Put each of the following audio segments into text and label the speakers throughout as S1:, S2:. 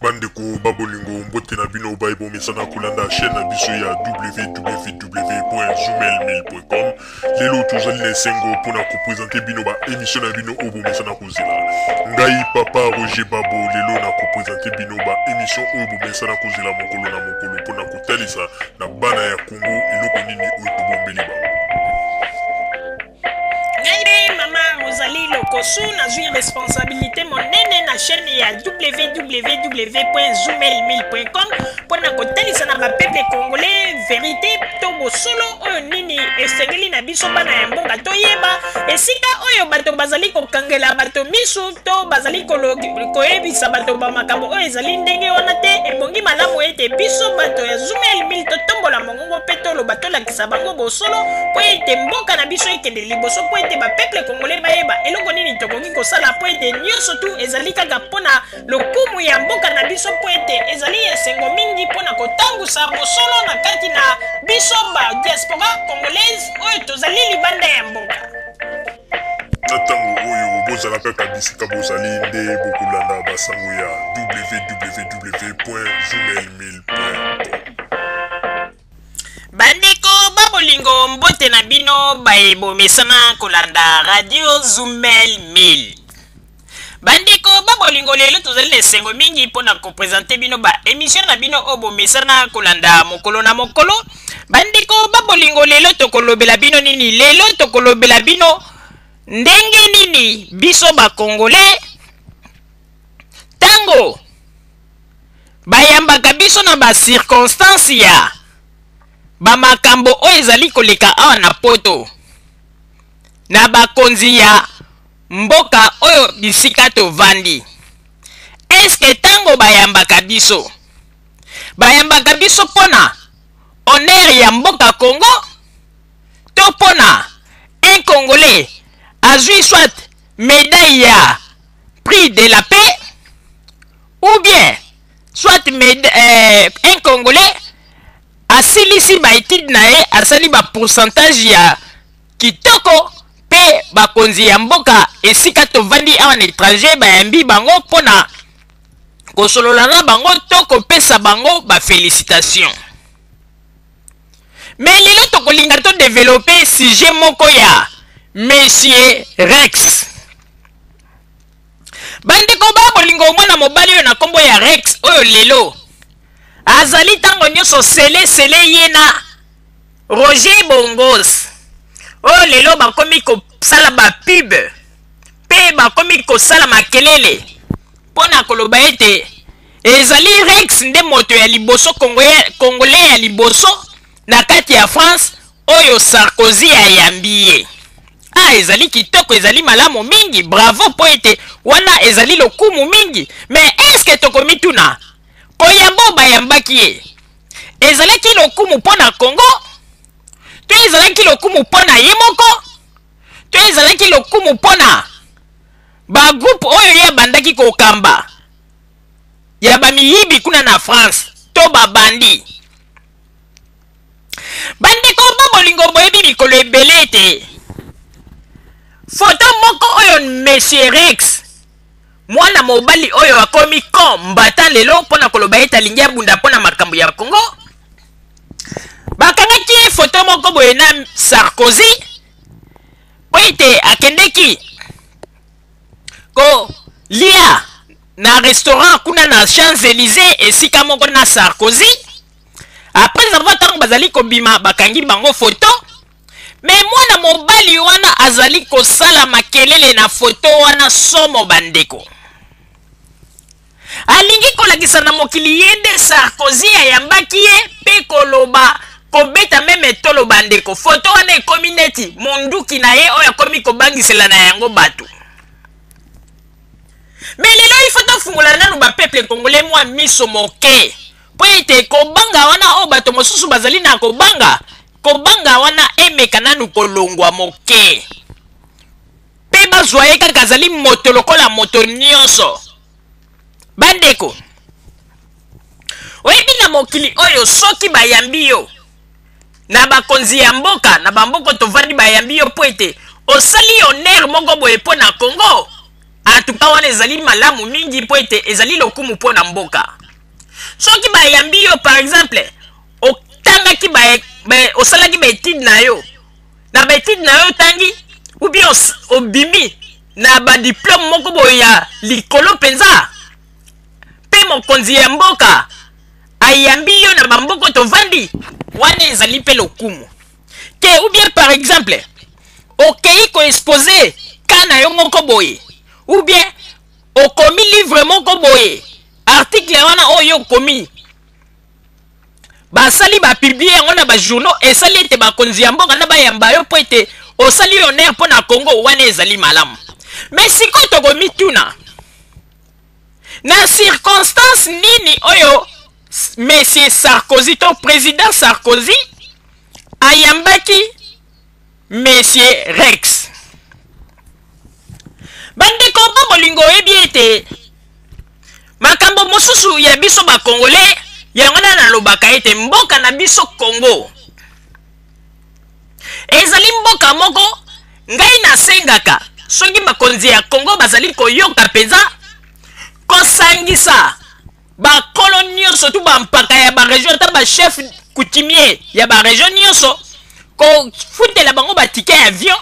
S1: Bandeko ba bolingo, mbote na bino baye bomesana kolanda chaîne na biso ya www.zoomail1000.com. Lelo tozali na esengo mpona kopresente bino ba émission na bino oyo bomesana kozela. Ngai papa Roger Babo lelo na kopresente bino ba émission oyo bomesana kozela mokolo na mokolo mpona kotalisa na bana ya Congo eloko nini oyo tobombeli bango.
S2: Ngai mpe mama Rosalie Lokosu nazwi responsabilité monene na chaîne ya www.zoomail1000.com mpo na kotalisa na bapeuple congolais verité to bosolo oyo nini esengeli na biso bana ya mboka toyeba esika oyo bato bazali kokangela bato misu to bazali koyebisa bato bamakambo oyo ezali ndenge wana te. Ebongi malamu ete biso bato ya Zoomail 1000 totombola mongongo mpe toloba, tolakisa bango bosolo mpo ete mboka na biso ekende liboso, mpo ete bapeuple congolais bayeba eloko nini tokoki kosala, mpo ete nyonso tu ezali kaka mpo na lokumu ya mboka na biso, mpo ete ezali esengo mingi mpo na kotangusa bosolo na kati na biso ba diaspora congolaise oyo tozali libanda ya mboka.
S1: Na ntango oyo bozala kaka bisika bozali nde bokolanda basango ya www.zoomail1000.com.
S2: Bandeko ba bolingo, mbote na bino baye bomesana kolanda radio Zumel 1000. Bandeko ba bolingo, lelo tozali na esengo mingi mpo na kopresente bino ba emission na bino oyo bomesana kolanda mokolo na mokolo. Bandeko ba bolingo, lelo tokolobela bino nini? Lelo tokolobela bino ndenge nini biso ba Congolais tango bayambaka biso na ba circonstance ya ba makambo oyo ezali koleka awa na poto na bakonzi ya mboka oyo bisika tovandi. Eske ntango bayambaka biso, bayambaka biso mpona honneur ya mboka Congo to mpona un Congolais azwi soit médaille ya prix de la paix ou bien soit un Congolais asilisi ba étude na ye, asali ba pourcentage ya kitoko mpe bakonzi ya mboka esika tovandi awa na étranger bayambi bango mpona kosolola na bango to kopesa bango ba félicitation. Mais lelo tokolinga to développer sujet moko ya Monsieur Rex. Bandeko ba bolingo, mwana mobali oyo na nkombo ya Rex oyo lelo azali ntango nyonso sele sele ye na Roger Bongos oyo lelo bakomi kosala ba pub mpe bakomi kosala makelele mpo na koloba ete ezali Rex nde moto ya liboso Congolais ya liboso na kati ya France oyo Sarkozy ayambi ye. Ah, ezali kitoko, ezali malamu mingi, bravo, mpo ete wana ezali lokumu mingi. Mais eske tokomituna koyamba oyo bayambaki ye ezalaki lokumu mpo na Congo to ezalaki lokumu mpo na ye moko to ezalaki lokumu mpo na bagroupe oyo ye abandaki kokamba ya bamiyibi kuna na France to babandi? Bandeko ba bolingo, boyebi mikolo ebele ete foto moko oyo Monsieur Rex, mwana mobali oyo akomi combattant lelo mpo na koloba ete alingi abunda mpo na makambo ya Congo, bakangaki ye foto moko boye na Sarkozy mpo ete akendeki kolia na restaurant kuna na Champs-Élysées esika moko na Sarkozy. Après avoir, ntango bazali kobima, bakangi bango foto. Me mwana mobali wana azali kosala makelele na foto wana somo. Bandeko, alingi kolakisa na mokili ye nde Sarkozy ayambaki ye mpe koloba kobeta meme tolo. Bandeko, foto wana ekomi neti monduki na ye oyo akomi kobangisela na yango bato. Me lelo ifo tofungola nanu bapeuple congolais mwa miso moke, mpo ete kobanga wana oyo bato mosusu bazali na kobanga, kobanga wana emeka nanu kolongwa moke mpe bazwa ye kaka azali moto lokola moto nyonso. Bandeko, oyebi na mokili oyo soki bayambi yo na bakonzi ya mboka na bamboka tovandi, bayambi yo mpo ete osali honneur moko boye mpo na Congo. Antuka wana ezali malamu mingi mpo ete ezali lokumu mpo na mboka. Soki bayambi yo par exemple, otangaki ba, ba, osalaki ba etude na yo, na ba etude na yo otangi ou bien obimi na ba diplome moko boye ya likolo mpenza, mpe mokonzi ya mboka ayambi yo na bamboka tovandi, wana ezali mpe lokumu. Ke ou bien par exemple okei koexpose ka na yo moko boye, ou bien okomi livre moko boye, article wana oyo okomi basali bapublie yango na bajournaux, esali ete bakonzi ya mboka na bayamba yo mpo ete osali honneur mpo na Congo, wana ezali malamu. Mais sikoyo tokomituna na circonstance nini oyo Monsieur Sarkozy to président Sarkozy ayambaki Monsieur Rex. Bandeko ba bolingo, oyebi ete makambo mosusu ya biso ba Congolais, yango wana nalobaka ete mboka na biso Congo ezali mboka moko ngai nasengaka soki bakonzi ya Congo bazali koyoka mpenza kosangisa bakolo nyonso tu bampaka ya baregion ata bachef coutumier ya baregion nyonso, kofutela bango batike ya avion,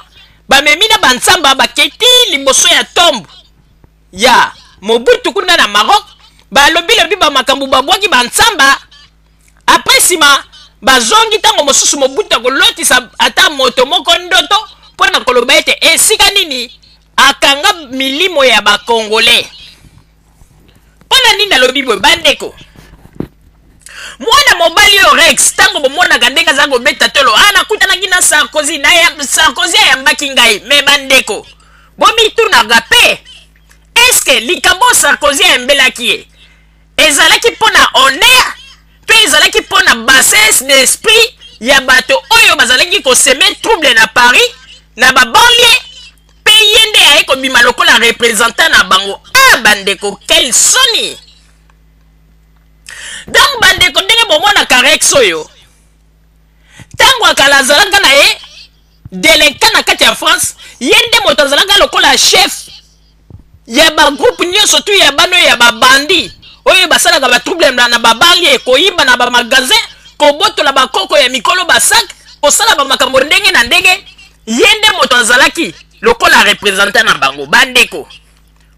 S2: bamemi na bansamba baketi liboso ya tombe ya Mobutu kuna na Maroc, balobilobi bamakambo, babwaki bansamba. Apres nsima bazongi. Ntango mosusu Mobutu akolotisa ata moto moko ndoto mpo na koloba ete esika nini akanga milimo ya bakongole. Mpo na nini nalobi boye, bandeko? Mwana mobali oyo Rex, ntango bomonaka ndenge aza kobeta tolo, ah, nakutanaki na Sarkozy, na ya, Sarkozy ayambaki ngai. Me bandeko, bomitunaka mpe, eske likambo Sarkozy ayambelaki ye ezalaki mpo na honneur to ezalaki mpo na bassesse d'esprit ya bato oyo bazalaki koseme trouble na Paris na babanlieue, mpe ye nde aye kobima lokola représentant na bango? Ah bandeko, quel soni! Donc bandeko, ndenge bomonaka Rex oyo, ntango akala azalaka na ye delinquant na kati ya France, ye nde moto azalaka lokola chef ya bagroupe nyonso tu ya bano ya babandi oyo basalaka batrouble na babanlie, koyiba na bamagasin, kobotola bakoko ya mikolo basak, kosala bamakambo ndenge na ndenge. Ye nde moto azalaki lokola représentant na bango. Bandeko,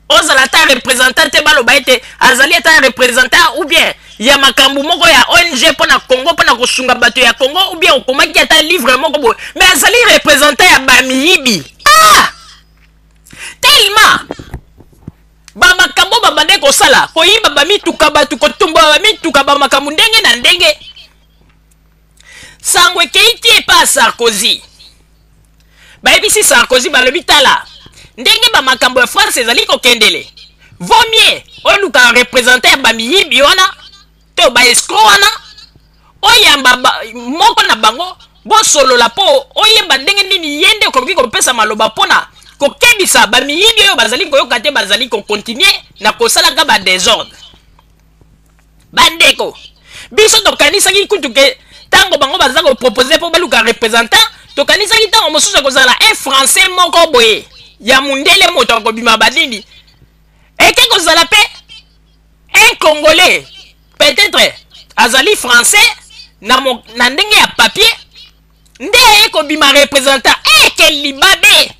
S2: ozala ata représentant te, baloba ete azali ata représentant ou bien ya makambo moko ya ONG mpo na Congo, mpo na kosunga bato ya Congo, ou bien okomaki ata livre moko boye, mais azali représentant ya bamiyibi. Ah, tellement bamakambo babandaki kosala, koyiba bamituka bato, kotumba bamituka, bamakambo ndenge na ndenge. Sango ekei ti epa ya Sarkozy, bayebisi Sarkozy, balobi tala ndenge bamakambo ya France ezali kokendele, vaut mieux oluka représentant ya bamiyibi wana to baescro wana, oyamba moko na bango, bosolola mpo oyeba ndenge nini ye nde okoki kopesa maloba mpona kokebisa bamiyibi oyo bazali koyoka te, bazali kokontinue na kosalaka badesordre. Bandeko, biso tokanisaki kutu ke ntango bango baza kopropose mpo baluka représentant, tokanisaki ntango mosusu ekozala un français moko boye ya mundele moto akobima banini, eke kozala mpe un congolais, peut-être azali français na, na ndenge ya papier, nde aye kobima représentant. Eke libabe!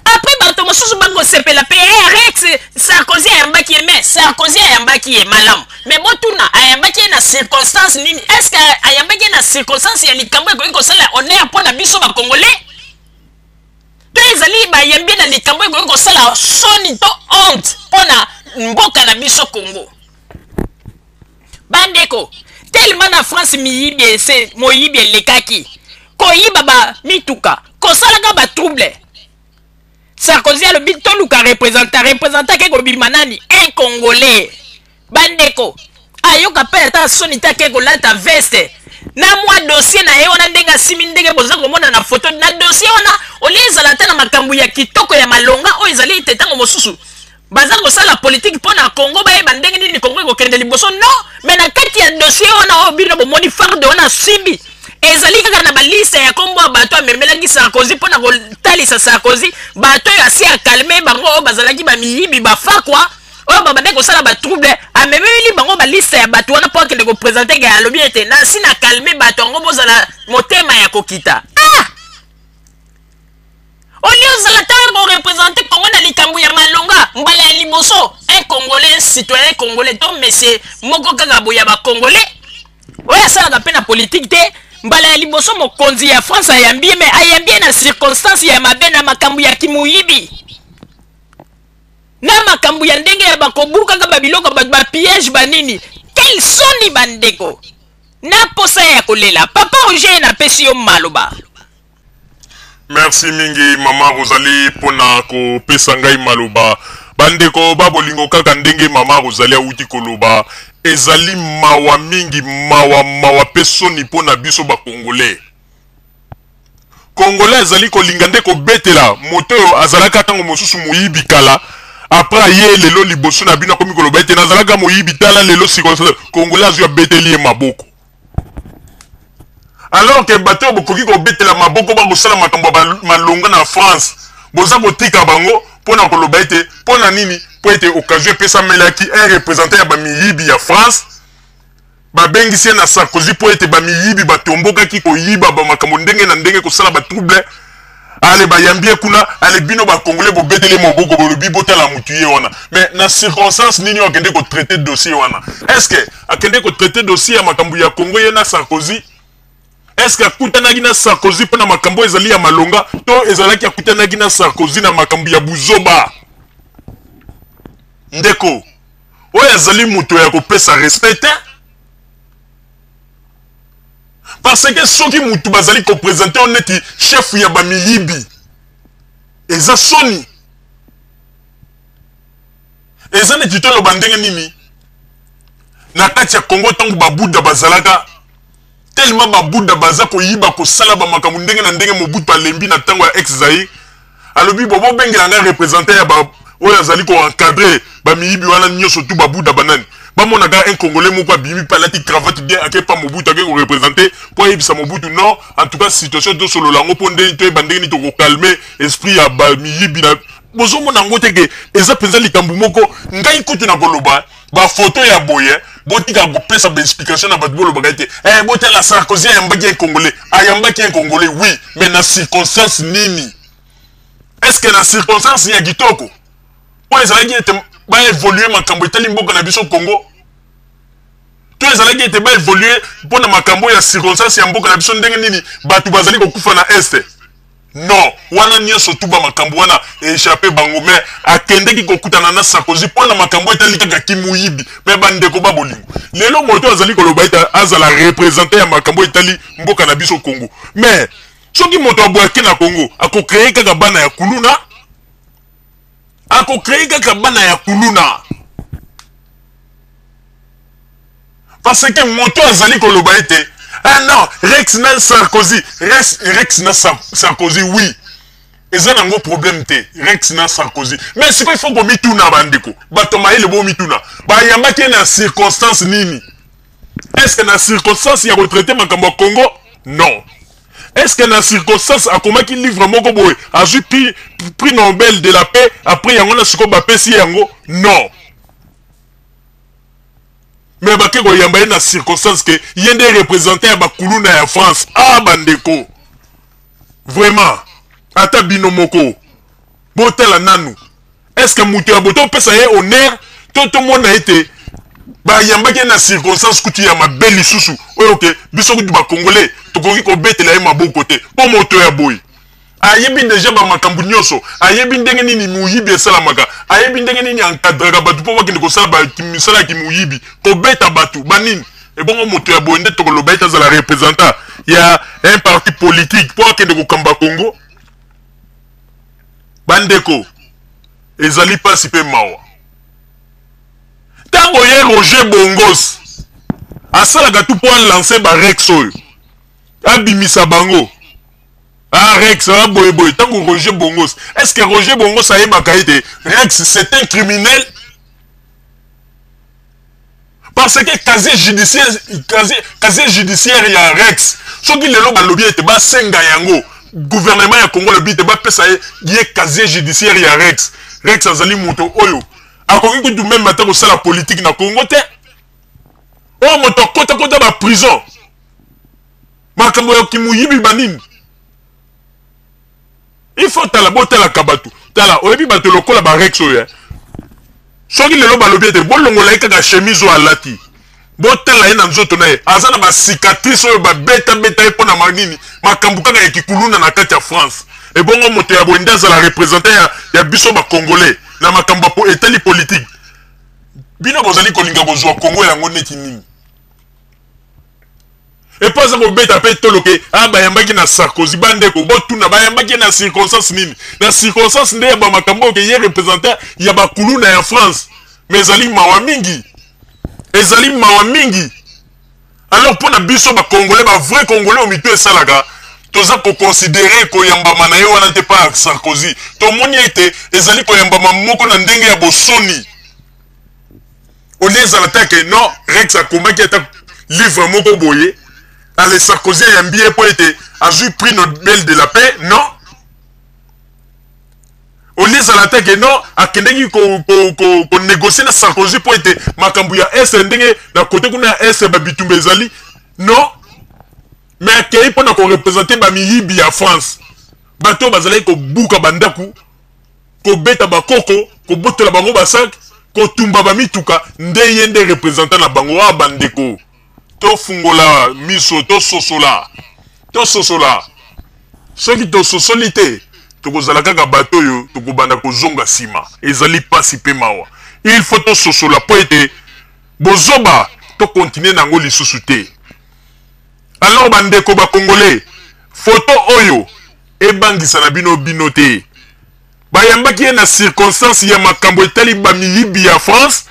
S2: Après bato mosusu bakosepela mpe hey, Rex Sarkozy ayambaki ye. Mais Sarkozy ayambaki ye malamu, mais botuna, ayambaki ye na circonstance nini? Est ce que ayambaki ye na circonstance ya likambo ekoki kosala honneur mpo na biso bakongolais, to ezali bayambi ye na likambo ekoki kosala soni to honte mpo na mboka na biso Congo? Bandeko, tellement na France miyibi ese moyibi elekaki, koyiba ba mituka, kosalaka ba trouble, Sarkozy alobi toluka représentant. Représentant ake kobima nani? Un congolais. Bandeko, ayoka mpe ata soni te, ake kolata veste na mwa dossier na ye wana, ndenge asimi, ndenge boza komona na foto na dossier wana, olie ezala ata na makambo ya kitoko ya malonga oyo ezali ete ntango mosusu baza kosala politike mpo na Congo, bayeba ndenge nini Congo ekokende liboso. Non, mais na kati ya dossier wana oyo bino bomoni, farde wana asimbi, Ezali kaka na baliste ya kombo ya bato amemelaki Sarkozy mpo na kotalisa Sarkozy bato oyo asi akalme bango, oyo bazalaki bamiyibi, bafakwa oyo babandaki kosala batrouble. Amemeli bango baliste ya bato wana mpo akende kopresente ke alobi ete nasi na kalme bato yango, bozala motema ya kokita. Ah! Olie ozala ntango korepresente Congo na likambo ya malonga, mbala ya liboso un Congolais, un citoyen congolais to monsieur moko kaka boye ya bacongolais oyo asalaka mpe na politike te, mbala ya liboso mokonzi ya France ayambi ye, me ayambi ye na circonstance ya mabe, na makambo ya kimoyibi, na makambo ya ndenge ya bakobukaka babiloko bato, bapiège, banini. Quel soni, bandeko, na posa ya kolela. Papa Roger, napesi yo maloba.
S1: Merci mingi, mama Rosalie, mpona kopesa ngai maloba. Bandeko ba bolingo, kaka ndenge mama Rosalie awuti koloba, ezali mawa mingi, mawa, mawa mpe soni mpona biso Bakongolais. Congolais azali kolinga nde kobetela moto oyo azalaka ntango mosusu moyibi kala, après aye lelo liboso na bino, akomi koloba ete nazalaka moyibi, tala lelo sikoyo. Congolais azwi, abeteli ye maboko, alors ke bato oyo bokoki kobetela maboko bakosala makambo ya malonga na France, boza kotika bango mpo na koloba ete mpo na nini? Mpo ete occasion epesamelaki un représentant ya bamiyibi ya France, babengisi ye na Sarkozy mpo ete bamiyibi batombokaki koyiba bamakambo ndenge na ndenge, kosala batrouble. Ale bayambi ye kuna, ale bino Bakongole bobeteli maboko, bolobi botala mutu ye wana. Mais na circonstance nini oyo akende kotraite dossier wana? Est ce que akende kotraite dossier ya makambo ya Congo, ye na Sarkozy? Est ce que akutanaki na Sarkozy mpo na makambo ezali ya malonga, to ezalaki akutanaki na Sarkozy na makambo ya buzoba? Ndeko oyo azali moto ya kopesa respect te, parce que soki mutu bazali kopresente yo neti chef ya bamiyibi, eza soni. Eza neti toloba ndenge nini, na kati ya Congo, ntango babuda bazalaka tellement, babuda baza koyiba, kosala bamakambo ndenge na ndenge, Mobutu alembi na ntango ya ex Zaire, alobi bo bobengela ngai représentant ya ba oyo azali koencadre bamiyibi wana nyonso tu, babuda, banani. Bamonaka un Congolais moko abimi mpe alati cravate bien, ake pa Mobutu, ake koreprésente mpo ayebisa Mobutu: non, en tout cas situation tosolola yango mpo ndenge toyeba ndenge nini tokokalme esprit ya bamiyibi. Na bozomona yango te ke eza mpenza likambo moko. Ngai kutu na koloba, bafoto ya boye, botika kopesa baexplication na bato. Bolobaka ete botala, Sarkozy ayambaki un Congolais. Ayambaki un Congolais, oui, mais na circonstance nini? Est ce que na circonstance ya kitoko mpo ezalaki ete baévolue makambo etali mboka na biso Congo, to ezalaki ete baévolue mpo na makambo ya circonstance ya mboka na biso, ndenge nini bato bazali kokufa na Est? Non, wana nyonso tu bamakambo wana échappe bango. Mais akendeki kokutana na Sarkozy mpo na makambo etali kaka kimuyibi. Me bandeko ba bolingo, lelo moto azali koloba ete azala représentant ya makambo etali mboka na biso Congo, mais soki moto abwaki na Congo, akocréer kaka bana ya kuluna, akocréer kaka bana ya kuluna, parce que moto azali koloba ete ah non, Rex na Sarkozy, Rex na Sarkozy, oui, eza nango problème te, Rex na Sarkozy. Mais sikoyo il faut komituna, bandeko, bato mayele, bomituna: bayambaki ye na circonstance nini? Est ce que na circonstance ya kotraite makambo ya Congo? Non. Est ce que na circonstance akomaki livre moko boye, azwi prix Nobel de la paix, après yango na sikoyo bapesi ye yango? Non. Mais bake koyamba ye na circonstance ke ye nde représentant ya bakuluna ya France. Ah, bandeko, vraiment, ata bino moko botala nanu: est ce que moto ya boto opesa ye honneur, to tomona ete bayambaki ye na circonstance kutu ya mabe lisusu, oyo ke biso kutu Bakongolais tokoki kobetela ye maboko te? Mpo moto ya boye ayebi deja bamakambo nyonso, ayebi ndenge nini moyibi esalamaka, ayebi ndenge nini encadraka bato mpo bakende kosala misala ya kimoyibi, kobeta bato, banini. Ebongo moto ya boye nde tokoloba ete azala représentant ya un parti politique mpo akende kokamba Congo? Bandeko, ezali mpasi mpe mawa. Ntango ye Roger Bongos asalaka tu mpo alance barex oyo, abimisa bango, ah, Rex, ah, boye boye, ntango Roger Bongos, est ce que Roger Bongos ayebaka ete Rex, c'est un criminel? Parce Parce que casier judiciaire, casier, casier judiciaire ya Rex, soki lelo balobi ete basenga yango, gouvernement ya Congo lobi ete bapesa ye, ye casier judiciaire ya Rex. Rex azali moto oyo akoki kutu meme ata kosala politique na Congo te. Oyo moto akota kota ba prison. Makambo ya kimuyibi banini. Il faut tala botalaka bato. Tala oyebi bato lokola ba Rex oyo. Eh? Soki lelo balobi ete bolongola ye kaka chemise oyo alati. Botala ye na nzoto na ye. Aza na ba cicatrices oyo babeta beta ye pona manini. Makambo kaka ya kikuluna na kati ya France. Ebongo moto ya boye nde azala représentant ya, ya biso ba Congolais na makambo etali politique. Bino bozali kolinga kozwa Congo yango neti nini? Epo aza kobeta pe tolo ke ah bayambaki na Sarkozy bandeko botuna bayambaki na circonstance nini? Na circonstance nde ya ba makambo oyo ke ye représentant ya ba kuluna ya France. Mais ezali mawa mingi. Ezali mawa mingi. Alors pona biso ba Congolais, ba vrai Congolais oyo mitu esalaka, toza ko considerer koyambama na ye wana te pa Sarkozy. Tomoni ete ezali koyambama moko na ndenge ya bosoni. Au lieu ezala ta ke non, Rex akomaki ata livre moko boye, ale Sarkozy ayambi ye po ete azwi prix Nobel de la paix, non. Au lieu ezala ta ke non, akendeki ko, ko, ko, ko négocier na Sarkozy po ete makambo ya Est ndenge na côté kuna ya Est ba bitumba ezali, non. Mais akei po na ko représenter ba miyibi ya France. Bato bazalaki kobuka ba ndaku, kobeta ba koko, kobotola bango ba sac, kotumba ba mituka, nde ye nde représentant na bango. Ah bandeko, tofungola miso, tososola, tososola. Soki tososoli te, tokozala kaka bato oyo tokobanda kozonga nsima. Ezali pasi pe mawa. Il faut tososola po ete bozoba to continuer nango lisusu te. Alors bandeko ba Congolais, photo oyo ebangisa na bino bino te. Bayambaki ye na circonstance ya makambo etali ba miyibi ya France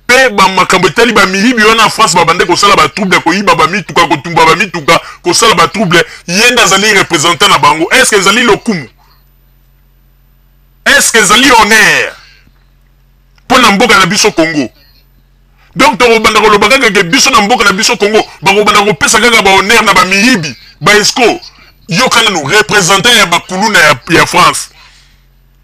S1: pe ba makambo etali ba miyibi wana ya France babande kosala ba trouble, koyiba ba mituka, kotumba ba mituka, kosala ba trouble. Ye nde azali représentant na bango. Est-ce que ezali lokumu? Est-ce que ezali honneur mpo na mboka na biso Congo? Donc tokobanda koloba kaka ke biso na mboka na biso Congo bakobanda kopesa kaka ba honneur na ba miyibi, ba escrocs. Yoka nanu représentant ya bakuluna ya, ya France,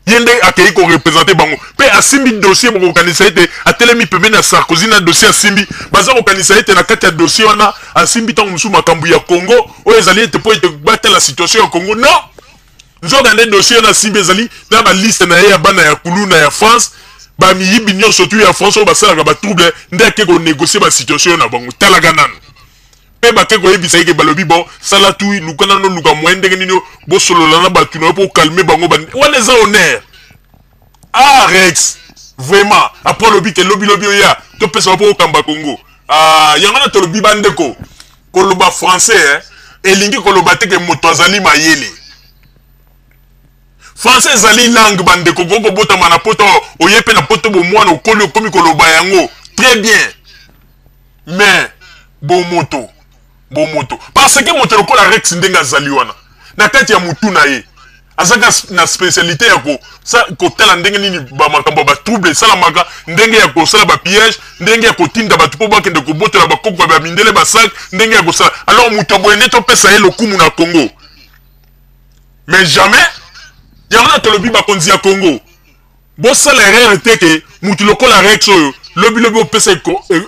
S1: ye nde akei ko représenter bango pe asimbi dossier. Bokokanisa ete atelemi pembeni ya Sarkozy na dossier asimbi, baza kokanisa ete na kati ya dossier wana asimbi ntango mosusu makambo ya Congo oyo ezali ete po ete batala situation ya Congo. Non, nzoka nde dossier wana asimbi ezali na ba liste na ye ya bana ya kuluna ya France, ba miyibi nyonso tu ya France oyo basalaka ba trouble, nde ake ko négocier ba situation na bango. Talaka nanu pe bake koyebisa ye ke balobi bon, sala tu luka nano, luka moyen ndenge nini bosolola na bato na yo po calmer bango. Wana eza honneur. Ah Rex, vraiment après olobi ke lobi lobi oya topesa po okamba Congo. Ah, yango na tolobi bandeko, koloba français eh, elingi koloba te ke moto azali mayele. Français ezali langue bandeko, koko botama na poto, oye pe na poto bomwana okoli okomi koloba yango très bien, mais bomoto, bomoto, parce que moto lokola Rex ndenge azali wana na kati ya mutu na ye azaka na spécialité ya kotala ndenge nini ba makambo ya ba trouble esalamaka, ndenge ya kosala ba piège, ndenge ya kotinda bato mpo bakende kobotola bakoko ya ba mindele ba sac, ndenge ya kosala. Alors moto ya boye nde topesa ye lokumu na Congo, mais jamais. Yango na tolobi bakonzi ya Congo bosala erreur te ke mutu lokola Rex oyo lobi lobi opesa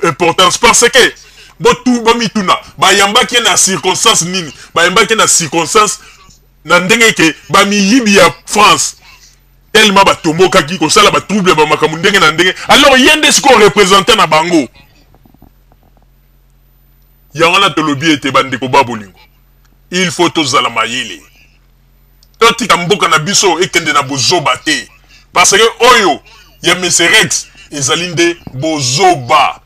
S1: importance, parce que botu bomituna bayambaki ye na circonstance nini, bayambaki ye na circonstance na ndenge ke ba miyibi ya France tellement batombokaki kosala ba trouble ba makambo ndenge na ndenge. Alors ye nde sikoyo représentant na bango. Yango wana tolobi ete bandeko ba bolingo, il faut tozala mayele, totika mboka na biso ekende na bozoba te, parce que oyo ya Monsieur Rex ezali nde bozoba.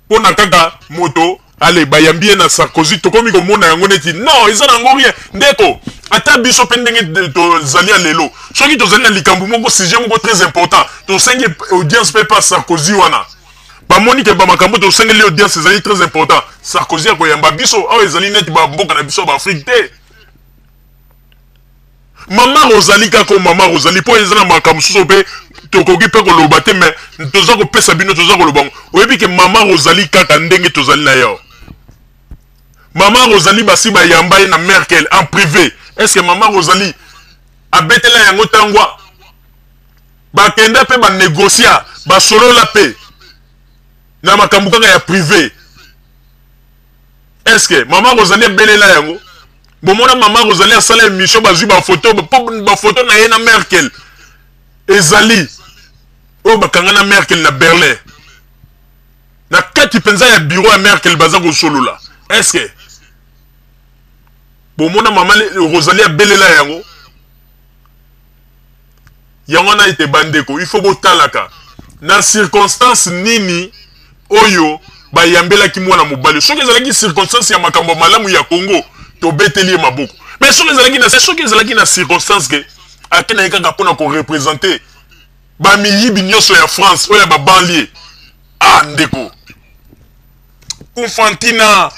S1: Pona kaka moto ale bayambi ye na Sarkozy, tokomi komona yango neti non, eza nango rien. Ndeko, ata biso pe ndenge tozali ya lelo, soki tozali na likambo moko, sujet moko très important, tosengi audience pe pa Sarkozy wana, bamoni ke ba makambo tosengeli audience ezali très important, Sarkozy akoyamba biso. Awa ezali neti ba mboka na biso ya ba Afrique te. Mama Rosalie kaka, mama Rosalie, po eza na makambo mosusu pe Tokoki mpe koloba te, mais toza kopesa bino, toza koloba ngo. Oyebi ke mama Rosalie, kaka ndenge tozali na yo, mama Rosalie basi bayamba ye na Merkel en privé. Est ce que mama Rosalie abetela yango ntangwa? Bakenda mpe banégocia, basolola mpe na makambo kaka ya privé. Est ce que mama Rosalie abelela yango? Bomona mama Rosalie asala émission, bazwi bafoto, mpo bafoto na ye na Merkel ezali oyo bakanga na Merkel na Berlin, na kati mpenza ya bureau ya Merkel, baza kosolola. Est ce que bomona mama Rosalie abelela yango? Yango wana ete bandeko, il faut botalaka na circonstance nini oyo bayambelaki mwana mobali. Soki ezalaki circonstance ya makambo malamu ya Congo, tobeteli ye maboko. Mais soki ezalaki na circonstance ke ake na ye kaka mpona koreprésenter bamiyibi nyonso ya France oyo ya babanlieue, ah ndeko Confantina,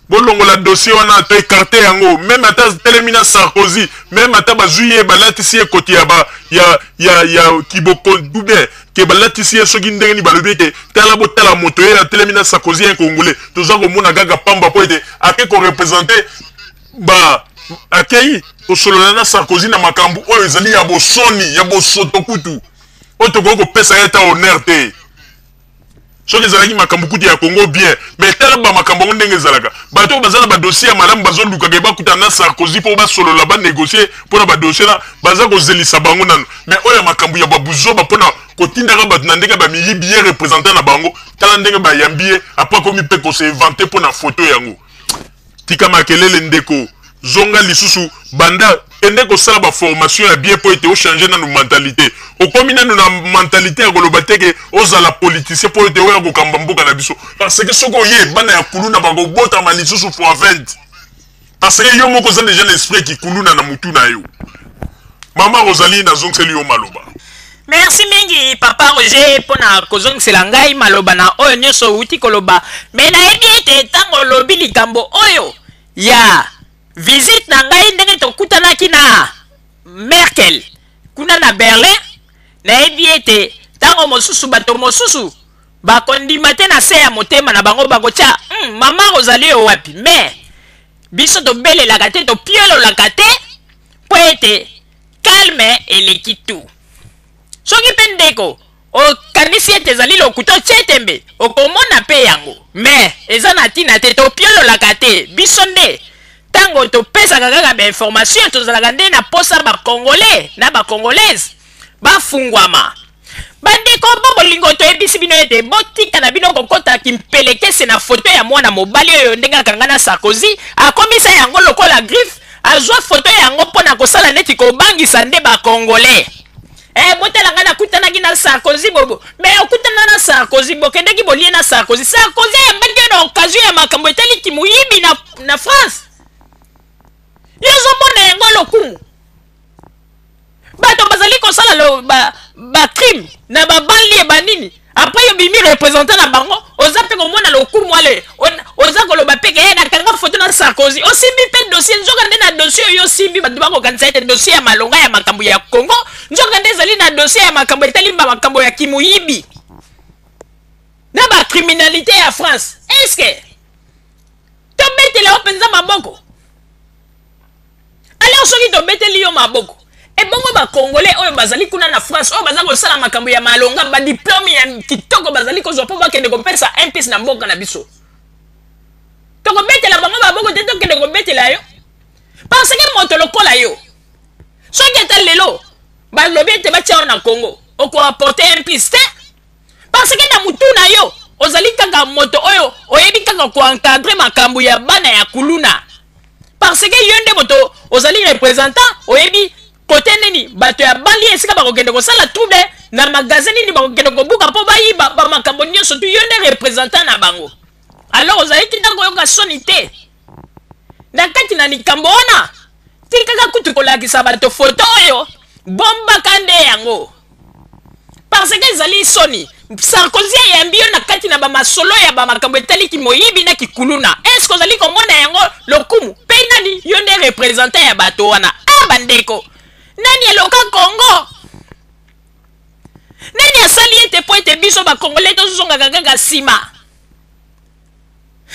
S1: bolongola dossier wana, to écarte yango. Même ata telemi na Sarkozy, même ata bazwi ye, balatisi ye koti ya ba ya ya ya kiboko, ou bien ke balatisi ye soki ndenge nini, balobi ete tala, botala moto ye atelemi na Sarkozy, un Congolais, toza komona kaka pamba mpo ete ake koreprésenter ba akei kosolola na Sarkozy na makambo oyo ezali ya bosoni, ya bosoto kutu, oyo tokoki kopesa ye ata honneur te. Soki ezalaki makambo kutu ya Congo, bien. Mais tala bamakambo yango ndenge ezalaka. Bato oyo baza na badossier ya malamu bazolukaka bakutana na Sarkozy mpo basolola, banégocie mpona badossier na baza kozelisa bango nano. Mais oyo ya makambo ya babuzoba mpona kotindaka bato na ndenge bamiyibi, ye représentant na bango, tala ndenge bayambi ye. Après akomi mpe kos'inventer mpona foto yango. Tika makelele ndeko, zonga lisusu, banda kende kosala baformation ya bien mpo ete ochange nanu mentalité. Okomi nanu na mentalité ya koloba te ke ozala politicien mpo ete oya kokamba mboka na biso, parce que soki oye, bana ya kuluna bakobotama lisusu fois 20, parce que yo moko oza déjà na esprit kikuluna na mutu na yo. Mama Rosalie, nazongiseli yo maloba.
S2: Merci mingi, papa Roger, mpona kozongisela ngai maloba na oyo nyonso outi koloba. Me nayebi ete ntango olobi likambo oyo ya visite na ngai, ndenge tokutanaki na Merkel kuna na Berlin, nayebi ete ntango mosusu bato mosusu bakondima te. Na se ya motema na bango bakotya mama Rosalie oyo wapi? Me biso tobelelaka te, topiololaka te, mpo ete calme eleki tu. Soki mpe ndeko okanisi ete ezali lokuta, otie tembe, okomona mpe yango. Me eza na ntina te, topiololaka te. Biso nde ntango topesaka kaka bainformation, tozalaka nde na posa bacongolais na bacongolaise bafungwama. Bandeko bo bolingo, toyebisi bino ete botika na bino kokɔta kimpelekese na foto ya mwana mobali oyo, ndenge akanga na Sarkozy, akomisa yango lokola griffe, azwa foto yango mpo na kosala neti kobangisa nde bacongolais. Botala ngai, nakutanaki na Sarkozy bobo. Me okutana na Sarkozy, bokendaki bolie na Sarkozy. Sarkozy ayambaki yo na occasion ya makambo etaliki moyibi na France. Yo ozomona yango lokumu? Bato bazali kosala bacrime ba na babanlieue banini, après yo bimi représentant na bango, oza mpe komona lokumu. Ale oza koloba mpe ke nakanga foto na Sarkozy, osimbi mpe dossier. Nzoka nde na dossier oyo osimbi, bato bakokanisa ete dossier ya malonga ya makambo ya Congo, nzoka nde ezali na dossier ya makambo etali makambo ya kimoyibi na bacriminalité ya France. Est-ce tobetela yo mpenza maboko? Alors soki tobeteli yo maboko, ebongo bacongolais oyo bazali kuna na France, oyo baza kosala makambo ya malonga, badiplôme ya kitoko bazali kozwa mpo bakende kopesa mpese na mboka na biso, tokobetela bango maboko te? Tokende kobetela yo, parce que moto lokola yo, soki ata lelo balobi ete batia yo na Congo, okoapporter un plus te, parce que na mutu na yo ozali kaka moto oyo oyebi kaka koencadrer makambo ya bana ya kuluna, parce que yo nde moto ozali représentant, oyebi kote nini bato ya banlieue esika bakokende kosala trouble, na magasin nini bakokende kobuka mpo bayiba bamakambo nyonso tu. Yo nde représentant na bango. Alors ozali tinda koyoka soni te na kati na likambo wana? Tikaka kutu kolakisa bato foto oyo, bombaka nde yango, parce que ezali soni. Sarkozy ayambi yo na kati na bamasolo ya bamakambo etaliki moyibi na kikuluna. Est-ce ozali komona yango lokumu? Mpe nani yo nde représentant ya bato wana? A bandeko, nani eloka Congo? ete mpo ete biso bacongolais tozongaka kaka nsima.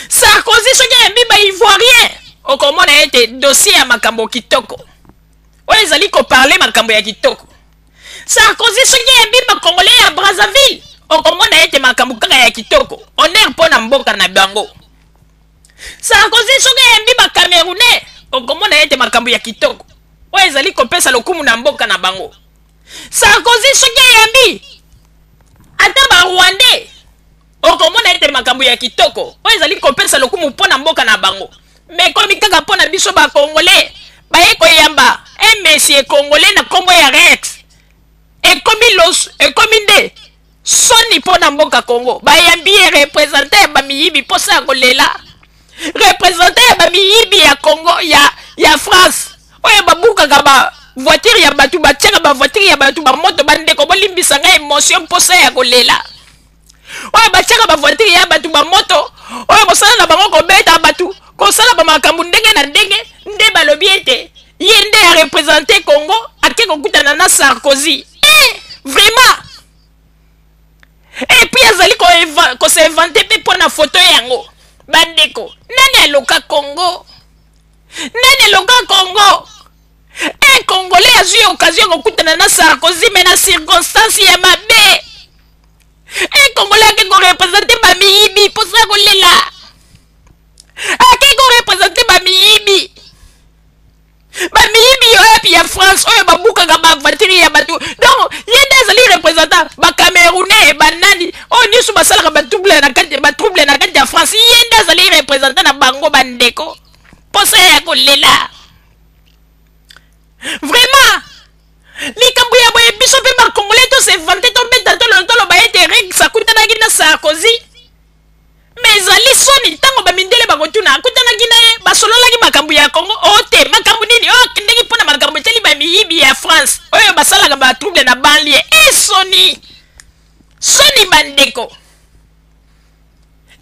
S2: Sarkozy soki ayambi ba ivoirien, okomona ete dossier ya makambo kitoko oyo ezali koparle makambo ya kitoko. Sarkozy soki ayambi ba congolais ya Brazzaville, okomona ete makambo kaka ya kitoko, honneur mpo na mboka na bango. Sarkozy soki ayambi ba Camerounais, okomona ete makambo ya kitoko oyo ezali kopesa lokumu na mboka na bango. Sarkozy soki ayambi ata ba Rwandais, okomona ete makambo ya kitoko oyo ezali kopesa lokumu mpo na mboka na bango. Me ekomi kaka mpo na biso ba Congolais baye koyamba un monsieur congolais na nkombo ya Rex, ekomi los, ekomi nde soni mpo na mboka Congo. Bayambi ye representant ya bamiyibi, mposa ya kolela, representant ya bamiyibi ya Congo, ya France, oyo babukaka ba voiture ya bato, batiaka ba voiture ya bato bamoto. Bandeko, bolimbisa ngai emotion, mposa ya kolela. Oyo batiaka ba voiture ya bato bamoto, oyo kosala na bango kobeta bato, kosala bamakambo ndenge na ndenge, nde balobi ete ye nde arepresente Congo, ake kokutana na Sarkozy. Vraiment. Et puis azali kos'inventer mpe mpo na foto yango. Bandeko, nani aloka Congo? Nani aloka Congo? Un Congolais azwi occasion ya kokutana na Sarkozy, mais na circonstance ya mabe. Un Congolais ake korepresente bamiyibi, mposa ya kolela. Ake korepresente bamiyibi. Bamiyibi oyo yapi ya France, oyo babukaka ba voiture ya bato. Donc ye nde azali représentant ba Camerounais, banani oyo nyonso basalaka ba trouble na kati, ba trouble na kati ya France, ye nde azali représentant na bango. Bandeko, mposa ya kolela vraiment. Likambo ya boye, biso mpe bacongolais tos'inventer, tobeta toloba ete Rex akutanaki na Sarkozy. Me ezali soni ntango bamindele bakotuna akutanaki na ye, basololaki makambo ya Congo o te, makambo nini oyo akendeki mpo na makambo etali bamiyibi ya France oyo basalaka batrouble na banlieue. E soni, soni bandeko.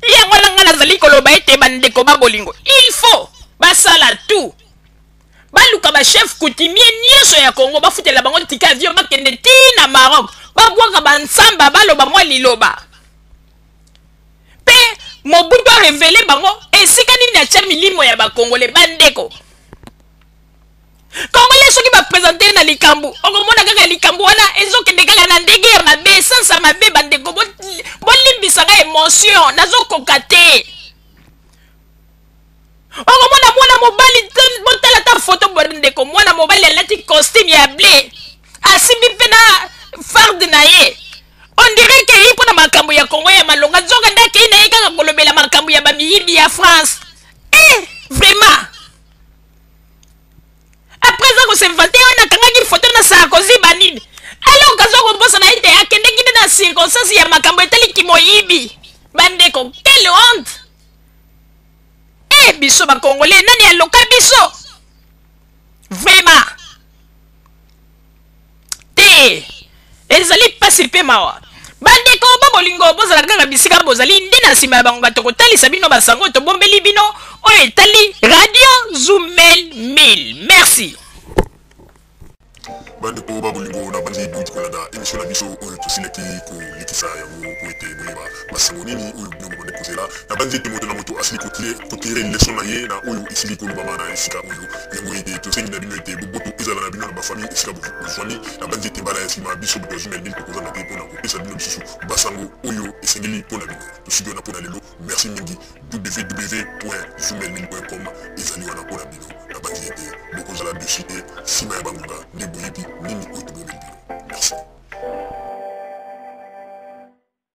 S2: Yango wana ngai nazali koloba ete bandeko ba bolingo, il faut basala tout, baluka bachef coutumier nyonso ya Congo, bafutela bango tika avion, bakende ti na Maroc, babwaka bansamba, baloba mwa liloba mpe Mobutu arevele bango esika nini atya milimo ya bakongole. Bandeko Congolais, soki bapresente na likambo, okomona kaka likambo wana ezokende kaka na ndenge ya mabe, sansa mabe. Bandeko, bolimbisanga emotion, nazokoka te. Okomona mwana mobali, botala ta foto bandeko, mwana mobali alati costume ya bleu, asimbi mpe na farde na ye, on dirait ke ye mpona makambo ya Kongo ya malonga, nzoka nde akei na ye kaka kolobela makambo ya bamiyibi ya France. Vraiment, après aza kos'inventer oyo nakangaki foto na Sarkozy banini, alors kaza kobosana ete akendeki nde na circonstance ya makambo etaliki moyibi. Bandeko, quelle honte! Biso bacongolais, nani aloka biso vraiment? Te, ezali mpasi mpe mawa. Bandeko ba bolingo, bozala kaka bisika bozali, nde na nsima ya bango tokotalisa bino basango tobombeli bino oyo etali Radio Zumel 1000. Merci.
S1: Bandeko ba bolingo, na bandi bouti kolanda émission na biso oyo tosilaki kolekisa yango po ete boyeba basango nini oyo bino bobandi kozela. Na bandi ete moto na moto asili kotire leson na ye na oyo esili kolobama na esika oyo. Yango ete tosengi na bino ete boboto ezala na bino na bafamille esika bozwami. Na bandi ete mbala ya nsima, biso bato ya Zumel 1000 tokozanga te mpona kopesa bino lisusu basango oyo esengeli mpo na bino. Tosuki wana mpo na lelo. Merci mingi. www.zumel1000.com ezali wana mpo na bino. Na bandi ete bokozala dessus te nsima ya bangonga nde boyebi nini oyo tobomeli bino. Merci.